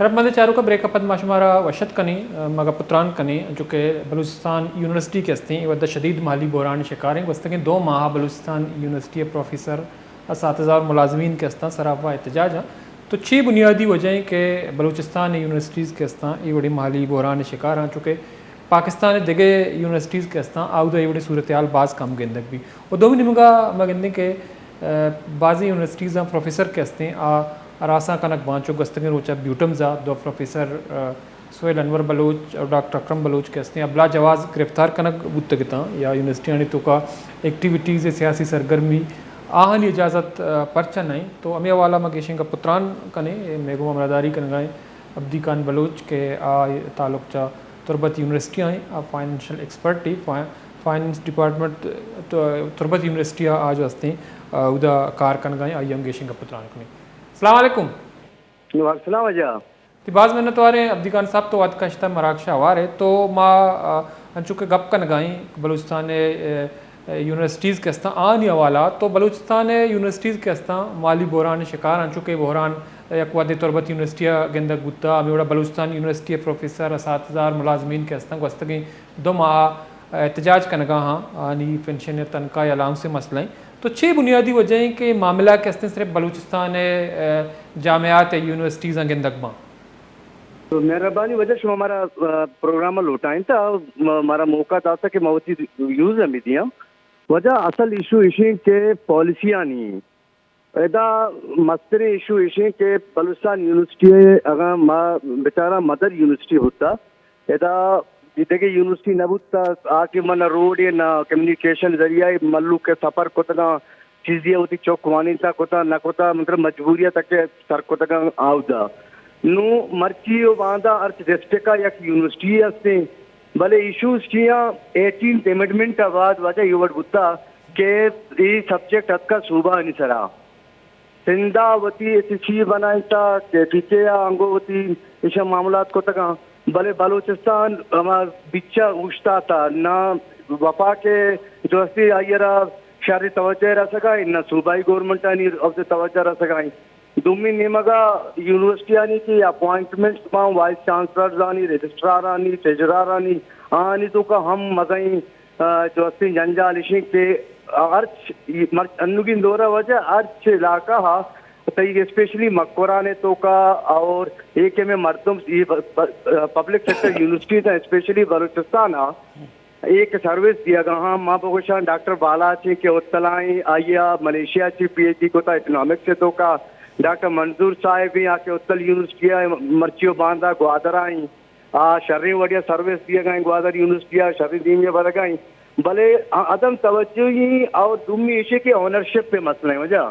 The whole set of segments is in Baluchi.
رب مند چاروکا، بریک ءَ پد ما شمارا وش اتک کنیں، ءَ، ما گپ ءُ تران کنیں، چونکہ بلوچستان یونیورسٹی کہ استیں، اے وھد ءَ شدید مالی بحران ءِ شکاریں۔ گوستگیں دو ماہ ءَ بلوچستان یونیورسٹی ءِ پروفیسر، اساتذہ اور ملازمین کہ استاں، سراپا احتجاج آں۔ تو چی بنیادی وجہ ایں کہ بلوچستان ءِ یونیورسٹیز کہ استاں، اے وڑیں مالی بحران ءِ شکار آں؟ چونکہ پاکستان ءِ دگہ یونیورسٹیز کہ استاں، آودا اے وڑیں صورتحال باز کم گندگ بی۔ و دومی نیمگا ما گندیں کہ، ءَ، بازیں یونیورسٹیزاں پروفیسر کہ استیں، آ ہراساں کنگ باں، چو گوستگیں روچا بیوٹمز ءَ دو پروفیسر، ءَ، سہیل انور بلوچ اور ڈاکٹر اکرم بلوچ کہ استیں، ابلا جواز گرفتار کنگ بوتگ اتاں یا یونیورسٹیانی توکا ایکٹیویٹیز، سیاسی سرگرمی، آہانی اجازت، ءَ، پرچہ نہ ایں؟ تو ہمے حوالہ ما گیشیں گپ ءُ تران کنیں۔ مئے گوما ہمراہداری کنگا ایں عبدی خان بلوچ کہ آ تعلق چہ تربت یونیورسٹی ءَ ایں، آ فائنینشل ایکسپرٹ ایں، فا-، فائنینس ڈپارٹمنٹ تو-، تربت یونیورسٹی ءَ آ جو استیں، آ، اودا کار کنگا ایں، آئی ہم گیشیں گپ ءُ تران کنیں۔ السلام علیکم۔ وعلیکم السلام واجہ۔ تی باز منتواریں عبدی خان صاحب، تو وت کشتہ مراگش ءَ ہوار ئے۔ تو ما، آ، انچو کہ گپ کنگا ایں بلوچستان ءِ، ءَ، یونیورسٹیز کہ استاں آہانی حوالہ، تو بلوچستان ءِ یونیورسٹیز کہ استاں مالی بحران ءِ شکار آں، چونکہ بحران یک وھدے تربت یونیورسٹی ءَ گندگ بوتا، ہمے وڑا بلوچستان یونیورسٹی ءِ پروفیسر، اساتذہ اور ملازمین کہ استاں، گوستگیں دو ماہ ءَ احتجاج کنگا آں، آہانی پنشن یا تنخواہ یا الاؤنس ءِ مسئلہ ایں۔ تو چے بنیادی وجہ ایں کہ معاملہ کہ استیں صرف بلوچستان ءِ، ءَ، جامعات ءِ یونیورسٹیز آں گندگ باں؟ تو مہربانی واجہ، شما مارا، ءَ، پروگرام ءَ لوٹائینتا، م-، مارا موقع داتا کہ ما وتی ویوز ہم بدیاں۔ واجہ، اصل ایشو ایشیں کہ پالیسیانی، ادا مستریں ایشو ایشیں کہ بلوچستان یونیورسٹی ءَ اگاں ما بچاراں مدر یونیورسٹی بوتا، ادا دگہ یونیورسٹی نہ بوتا، آ کہ من روڈ ءَ نہ کمیونیکیشن ذریعہ ءَ ملوک ءَ سفر کتگاں، چیزی ءَ وتی چک وانینتا کتا نہ کتا، مطلب مجبوری ءَ تک ءَ سر کتگاں آودا۔ نوں مرچی و باندا ہرچ ڈسٹرکٹ ءَ یک یونیورسٹی ہستیں، بلے ایشوز چی آں؟ ایٹینتھ امینڈمنٹ ءَ بعد واجہ اے وڑ بوتا کہ اے سبجیکٹ اتکا صوبہ آنی سرا۔ سندھ ءَ وتی ایس سی بنائینتا، کے پی کے ءَ انگو وتی ایشاں معاملات کتگاں، بلے بلوچستان ہما بیچ ءَ اوشتاتا، نہ وفاق ءِ جو ہستی آئی ءَ را شری توجہ رسگا ایں، نہ صوبائی گورنمنٹ آنی اودا توجہ رسگا ایں۔ دومی نیمگا یونیورسٹی آنی کہ اپوائنٹمنٹ باں، وائس چانسلرز آنی، رجسٹرار آنی، ٹریجرار آنی، آنی توکا ہم مزنیں، آ، جو ہستیں جنجال ایشیں کہ ہرچ مر-، انوگیں دورا واجہ ہرچ علاقہ ہا، تئی اسپیشلی مکران توکا اور اے کہ میں مردم یہ ب-، ب-، پبلک سیکٹر یونیورسٹیز ہیں، اسپیشلی بلوچستان ہا، اے کہ سروس دیگا ہاں، ما بگوشاں ڈاکٹر بالاچ ایں کہ اتلائیں، آئی ءَ ملیشیا چی پی ایچ ڈی کتا اکنامکس ءِ توکا، ڈاکٹر منظور صاحب ایں آ کہ اتل یونیورسٹی ءَ مرچی و باندا گوادر ءَ ایں، آ شریں وڑیا سروس دیگا ایں، گوادر یونیورسٹی ءَ شریں دیمی ءَ برگا ایں، بلے آ عدم توجہی اور دومی ایشی کہ اونرشپ ءِ مسئلہ ایں واجہ۔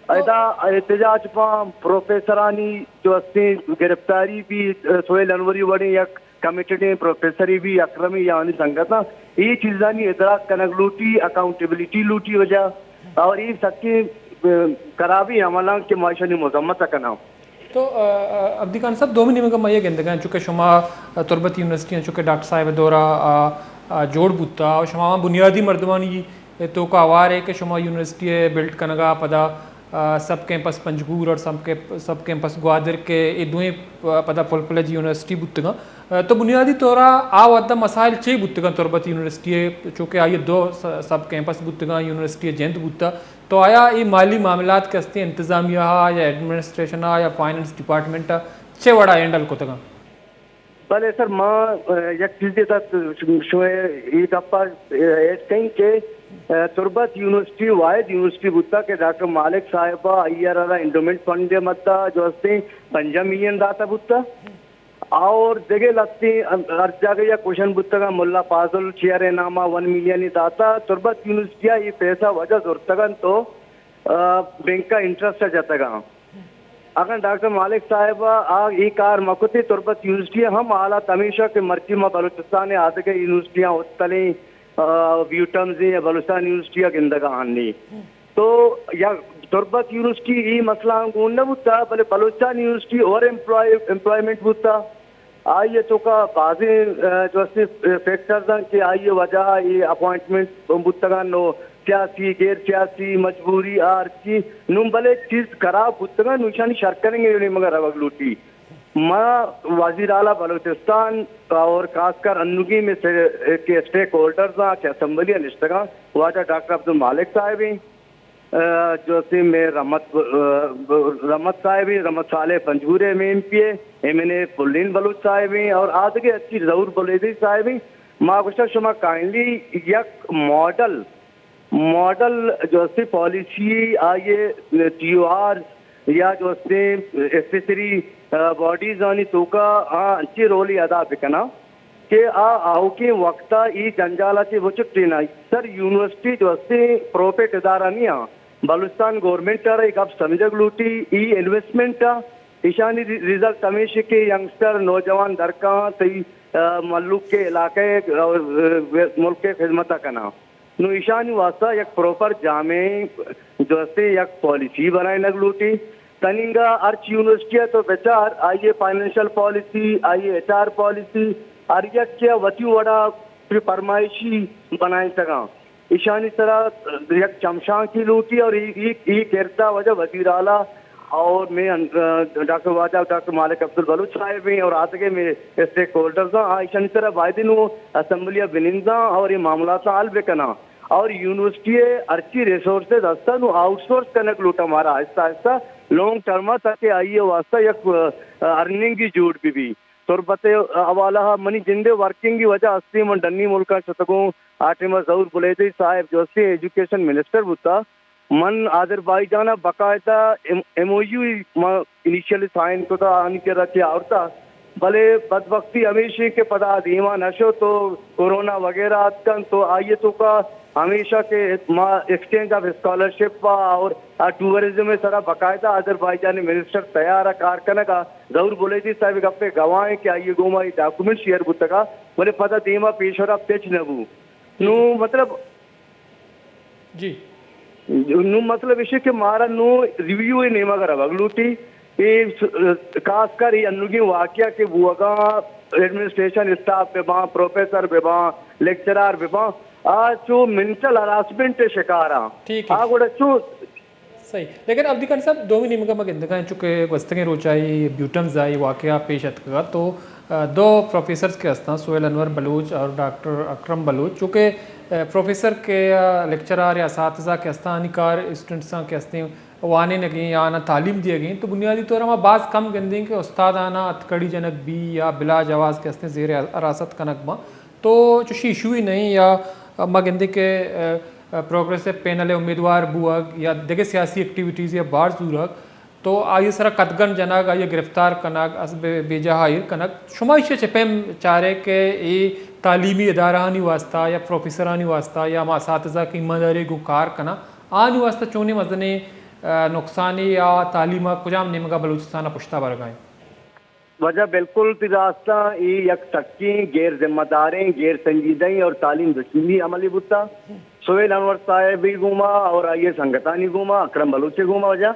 ادا احتجاج پہ پروفیسرانی جو ہستیں گرفتاری بی، سہیل انوری وڑیں یک کمیٹڈیں پروفیسرے بی، اکرمی یا آنی سنگتاں، اے چیزانی ادراک کنگ لوٹی، اکاؤنٹیبلٹی لوٹی واجہ، اور اے سکیں، ا، خرابیں عملاں کہ ما ایشانی مذمت کناں۔ تو، ا، ا، عبدی خان صاحب، دومی نیمگا ما یہ گندگاں، چونکہ شما، ا، تربت یونیورسٹی ہیں، چونکہ ڈاکٹر صاحب دورا، ا، ا، جوڑ بوتا، اور شما ہما بنیادی مردمانی توکا ہوار ہے کہ شما یونیورسٹی ءِ بلڈ کنگا پدا، آ، سب کیمپس پنجگور اور سب کیمپ-، سب کیمپس گوادر کہ اے دوئیں پ-، پدا فل فلیج یونیورسٹی بوتگاں۔ آ، تو بنیادی طورا آ وھدا مسائل چے بوتگاں تربت یونیورسٹی ءِ؟ چونکہ آئی ءِ دو س-، سب کیمپس بوتگاں، یونیورسٹی ءِ جند بوتا۔ تو آیا اے مالی معاملات کہ ہستیں انتظامیہ ءَ یا ایڈمنسٹریشن ءَ یا فائنانس ڈپارٹمنٹ ءَ چے وڑا ہینڈل کتگاں؟ بلے سر، ما، ا، یک چیزے تھا شمئے اے گپا، ا، ایڈ کئیں کہ، ا، تربت یونیورسٹی واحد یونیورسٹی بوتا کہ ڈاکٹر مالک صاحب آئی ءَ را انڈومنٹ فنڈ ءِ مدت جو ہستیں پنجاہ ملین داتا بوتا اور دگہ لہتیں ہر جاگہ یا کوشن بوتگاں، ملا فاضل چیئر ءِ ناما ون ملین داتا۔ تربت یونیورسٹی ءَ اے پیسہ واجہ زرتگاں تو، ا، بینک ءَ انٹرسٹ ءَ جتگاں۔ اگاں ڈاکٹر مالک صاحب ءَ آ اے کار مہ کتے، تربت یونیورسٹی ءَ ہم حالات ہمیشہ کہ مرچی ما بلوچستان ءِ آدگہ یونیورسٹیاں اتلیں، ا، بیوٹمز ایں یا بلوچستان یونیورسٹی ءَ گندگ ءَ آں نی۔ تو یا تربت یونیورسٹی اے مسئلہ ہم گون نہ بوتا، بلے Balochistan university over employee-, employment بوتا۔ آئی ءِ توکا بازیں، ا، جو استے فیکٹرز اَں کہ آئی ءِ وجہ ءَ اے اپوائنٹمنٹ بوتگاں، نو سیاسی، غیر سیاسی، مجبوری، آ ہرچی۔ نوں بلے چیز خراب بوتگاں، نوں ایشانی شر کنگ ءِ نیمگ ءَ روگ لوٹی۔ ما وزیر اعلیٰ بلوچستان اور خاص کر انوگیں میں سے کہ اسٹیک ہولڈرز آں کہ اسمبلی ءَ نشتگ آں، واجہ ڈاکٹر عبدالمالک صاحب ایں، آ، جو استے میں رحمت، آ، رحمت صاحب ایں، رحمت صالح پنجگور ءِ M P A, M N A پلین بلوچ صاحب ایں اور آدگہ اچی ظہور بلیدی صاحب ایں۔ ما گوشاں شما کائنڈلی یک ماڈل ماڈل جو استے policy, I T O R یا جو استے اسپیشلی، آ، باڈیز آنی توکا آ انچیں رولے ادا بکناں کہ آ آؤکیں وقتا اے جنجالا چہ بچٹیناں۔ سر، یونیورسٹی جو استے پروفٹ ادارہ نہ آں، بلوچستان گورنمنٹ ءَ را اے گپ سمجھگ لوٹی، اے انویسٹمنٹ آ، ایشانی ری-، ریزلٹ ہمیش کہ ینگسٹر نوجوان درکاں تئی، آ، ملک کے علاقے اور، آ، ملک کے خدمت کناں۔ نوں ایشانی واسطہ یک پراپر جامع جو استے یک پالیسی بنائینگ لوٹی۔ تنینگا ہرچ یونیورسٹی ءَ تو بچار، آئی ءِ فائنینشل پالیسی، آئی ءِ ایچ آر پالیسی، ہر یک ءَ وتی وڑا پہ فرمائشی بنائینتگاں۔ ایشانی سرا یک چمشانکی لوٹی اور ای، ای، ای کرتا وجہ وزیر اعلیٰ اور میں ان-، ڈاکٹر واجہ ڈاکٹر مالک عبدالبلوچ صاحب ہیں اور آدگہ میں اسٹیک ہولڈرز ہیں، آ ایشانی سرا باید نوں اسمبلی ءَ بننداں اور اے معاملات حل بکناں۔ اور یونیورسٹی ءِ ہرچی ریسورسز ہستاں، نوں آؤٹ سورس کنگ لوٹاں مارا آہستہ آہستہ لانگ ٹرم ءَ، تاکہ آئی ءِ واسطہ یک، آ، ارننگی جوڑ بہ بی۔ تربت ءِ حوالہ ءَ منی جند ءِ ورکنگ ءِ وجہ ہستی، من ڈنی ملکاں شتگوں، آ ٹائم ءَ ظہور بلیدی صاحب جو ہستی ایجوکیشن منسٹر بوتا، من آذربائیجان ءَ باقاعدہ ایم، ایم او یو ما انیشلی سائن کتا، آنی کرا چہ آورتا، بلے بدبختی ہمیش انت کہ پدا آ دیما نہ شت و کورونا وغیرہ اتکن تو آئی ءِ توکا ہمیشہ کہ ما ایکسچینج آف اسکالرشپ ءَ اور آ ٹورازم ءِ سرا باقاعدہ آذربائیجانی منسٹر تیار ءَ کار کنگ ءَ، ظہور بلیدی صاحب گپ ءِ گواہ انت کہ آئی ءِ گوما اے ڈاکومنٹ شیئر بوتگ ءَ، بلے پدا دیما پیش رفت ہچ نہ بو۔ نوں مطلب جی۔ نوں مطلب ایش کہ مارا نوں ریویو ءِ نیمگ ءَ روگ لوٹی۔ اے س-، خاص کر اے انوگیں واقعہ کہ بوگاں، ایڈمنسٹریشن اسٹاف بہ باں، پروفیسر بہ باں، لیکچرار بہ باں، آ چو مینٹل ہراسمنٹ ءِ شکاراں۔ ٹھیک ہے۔ آ گڑا چو صحیح۔ لیکن عبدی خان صاحب، دومی نیمگا ما گندگا ہیں، چونکہ گوستگیں روچائی بیوٹنز آئی واقعہ پیش اتکگا تو، آ، دو پروفیسرز کے ہستاں، سہیل انور بلوچ اور ڈاکٹر اکرم بلوچ، چونکہ، آ، پروفیسر کے یا لیکچرار یا اساتذہ کے ہستاں، آنی کار اسٹوڈنٹساں کے ہستیں وانینگیں یا آناں تعلیم دیگیں، تو بنیادی طور ہما باز کم گندیں کہ استاد آناں ہتکڑی جنگ بی یا بلا جواز کے ہستیں زیر حراست کنگ باں۔ تو چوشی ایشوی نہیں یا ما گندیں کہ، آ، آ، پروگریسو پینل ءِ امیدوار بوگ یا دگہ سیاسی ایکٹیویٹیز یا بار زورگ، تو آئی ءِ سرا قدغن جنگ، آئی ءَ گرفتار کنگ، از بے، بے جاہ ایر کنگ۔ شما ایشی ءَ چہ پیم چارے کہ اے تعلیمی ادارہانی واسطہ یا پروفیسرانی واسطہ یا ہما اساتذہ کہ ایمانداری گوں کار کناں، آنی واسطہ چونیں مزنیں، آ، نقصانے یا تعلیم ءَ کجام نیمگا بلوچستان ءَ پشتا برگا انت؟ واجہ بالکل تئی راستاں، اے یک سکیں غیر ذمہ داریں، غیر سنجیدہیں اور تعلیم دشمنی عملے بوتا۔ سہیل انور صاحب ءِ گوما اور آئی ءِ سنگتانی گوما، اکرم بلوچ ءِ گوما واجہ،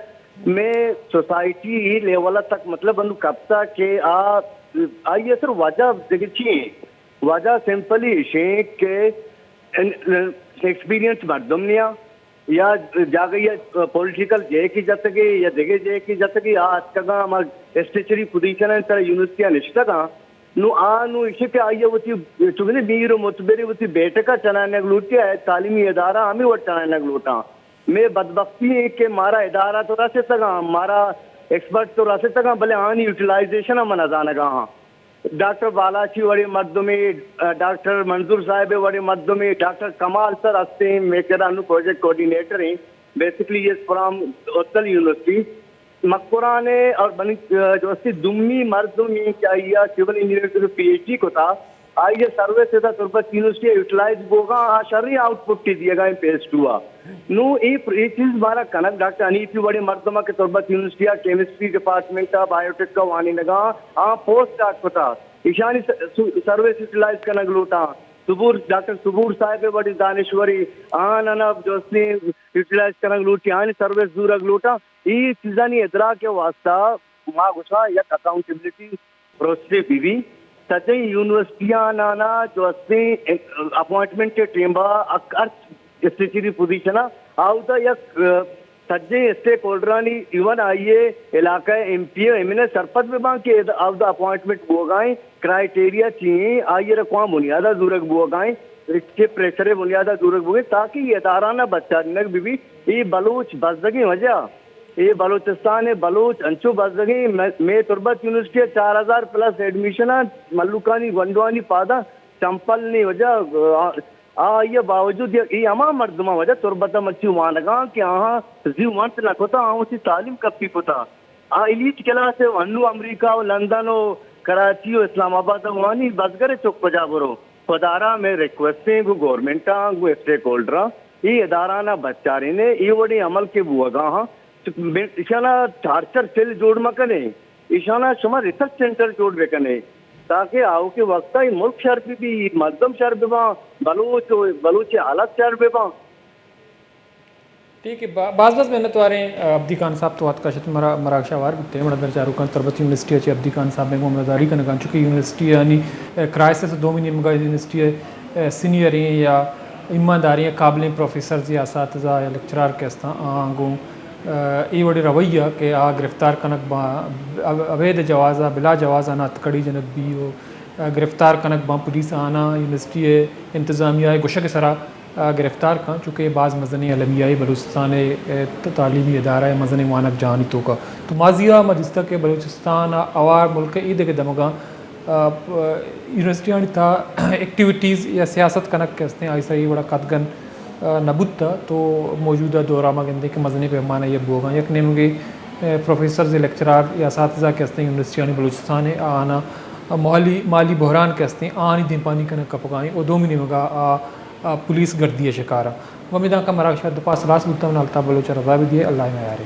میں سوسائٹی اے لیول تک مطلب انو کپتا کہ آ، آئی ءِ سر وجہ دگہ چی ہیں؟ وجہ سمپلی ایشیں کہ ان-، ایکسپیرینس مردم نیا، یا جاگہے ءَ پولیٹیکل جیکے جتگے یا دگہ جیکے جتگے، آ اتکگاں ہما اسٹیچری پوزیشن ءِ سرا یونیورسٹی ءَ نشتگاں۔ نوں آ نوں ایشی کہ آئی ءَ وتی چونکہ میر و متبری وتی بیٹک ءَ چلائینگ لوٹی، آ تعلیمی ادارہ ہمے وڑ چلائینگ لوٹاں۔ مئے بدبختی ایں کہ مارا ادارہ تو رستگاں، مارا ایکسپرٹ تو رستگاں، بلے آنی یوٹیلائزیشن ءَ من نزانگا آں۔ ڈاکٹر بالاچی وڑیں مردمے، ڈاکٹر منظور صاحب وڑیں مردمے، ڈاکٹر کمال سر ہستیں، مئے کرا انوں پروجیکٹ کوآرڈینیٹر ایں، basically he is from Utkal یونیورسٹی، مکران ءَ اور بنی، جو استی دومی مردم ایں کہ آئی ءَ سول انجینئرنگ ءَ پی ایچ ڈی کتا، آئی ءِ سروس ادا تربت یونیورسٹی ءَ یوٹیلائز بوگا، آ شریں آؤٹ پٹ دیگا ایں فیز ٹو ءَ۔ نوں اے پر-، اے چیز مارا کنگ ڈاکٹر حنیفی وڑیں مردم کہ تربت یونیورسٹی ءَ کیمسٹری ڈپارٹمنٹ ءَ بایوٹیک ءَ وانینگا، آ پوسٹ ڈاک کتا۔ ایشانی س-، سو-، سروس یوٹیلائز کنگ لوٹاں۔ صبور، ڈاکٹر صبور صاحب وڑیں دانشورے، آناں جو استے یوٹیلائز کنگ لوٹی، آنی سروس زورگ لوٹاں۔ اے چیزانی ادراک ءِ واسطہ ما گوشاں یک اکاؤنٹیبلٹی پروسیس بہ بی۔ سجہیں یونیورسٹیاں آناں جو استے اپوائنٹمنٹ ءِ ٹیم با اک-، ہرچ اسٹیچری پوزیشن ءَ آودا یک، آ، سجیں اسٹیک ہولڈرانی، ایون آئی ءِ علاقہ ءِ ایم پی ءُ ایم این اے سرپد بہ باں کہ ادا اپوائنٹمنٹ بوگائیں کرائٹیریا چی ایں، آئی ءَ را کواں بنیاد ءَ زورگ بوگائیں، چہ پریشر ءِ بنیاد ءَ زورگ بوگائیں، تاکہ اے اداراناں بچارینگ بہ بی۔ اے بلوچ بزگیں وجہ، اے بلوچستان ءِ بلوچ انچو بزگیں، مئے، مئے تربت یونیورسٹی ءَ چار ہزار پلس ایڈمیشن ءَ ملوکانی گونڈوانی پاداں چمپل نی وجہ، آ، آئی ءِ باوجود اے ہما مردماں وجہ تربت ءَ مرچی وانگاں کہ آہاں زی ونت نہ کتا، آہاں وتی تعلیم کپی کتا۔ آ ایلیٹ کلاس ءَ انو امریکہ ءُ لندن ءُ کراچی ءُ اسلام آباد ءَ وانی، بزگر ءِ چک کجا برو؟ خدارا مئے ریکویسٹ ایں گوں گورنمنٹ ءَ، گوں اسٹیک ہولڈراں، اے اداراناں بچارینے، اے وڑیں عمل کہ بوگا ہاں، ایشاناں ٹارچر سیل جوڑ مہ کنے، ایشاناں شما ریسرچ سینٹر جوڑ بہ کنے، تاکہ آؤکیں وقت ءَ اے ملک شر بہ بی، مردم شر بہ باں، بلوچ ءُ بلوچ ءِ حالت شر بہ باں۔ ٹھیک ہے، با-، باز باز منت واریں، آ، عبدی خان صاحب، تو اتکا شت مراگش ءَ ہوار بوتے۔ مڑا در چاروکاں تربت یونیورسٹی ءَ چہ عبدی خان صاحب ءَ گوں ہمراہداری کنگاں، چونکہ یونیورسٹی آنی، آ، کرائسس ءِ دومی نیمگا یونیورسٹی ءِ، آ، سینئریں یا ایمانداریں قابلیں پروفیسرز یا اساتذہ یا لیکچرار کہ استاں، آ گوں، آ، اے وڑیں رویہ کہ آ گرفتار کنگ باں، اب-، ابید جواز ءَ، بلا جواز ءَ نہ ہتکڑی جنگ بی ءُ گرفتار کنگ باں، پولیس آناں یونیورسٹی ءِ انتظامیہ ءِ گوشگ ءِ سرا، آ، گرفتار کن، چونکہ اے باز مزنیں المیہ ءِ بلوچستان ءِ، اے، ت-، تعلیمی ادارہ ءِ مزنیں وانگ جاہانی توکا۔ تو ماضی ءَ ما دیستگ کہ بلوچستان ءَ ہوار ملک ءِ اے دگہ دمگاں، آ، پ-، یونیورسٹیانی تہا ایکٹیویٹیز یا سیاست کنگ کہ استیں، آئی سرا اے وڑا قدغن، آ، نہ بوتہ، تو موجودہ دور ءَ ما گندیں کہ مزنیں پیمانہ ءَ بوگاں۔ یک نیمگے، آ، پروفیسرز، لیکچرار یا اساتذہ کہ استیں یونیورسٹیانی بلوچستان ءِ، آناں مالی، مالی بحران کہ استیں، آنی دیمپانی کنگ کپگا ایں ءُ دومی نیمگا آ، آ، پولیس گردی ءِ شکار اَں۔ امیداں کہ مراگش ءَ دو پاس ہلاس بوتاں، من اللہ تعالیٰ بلوچ ءَ رضا بدیے، اللہ ءِ میارے۔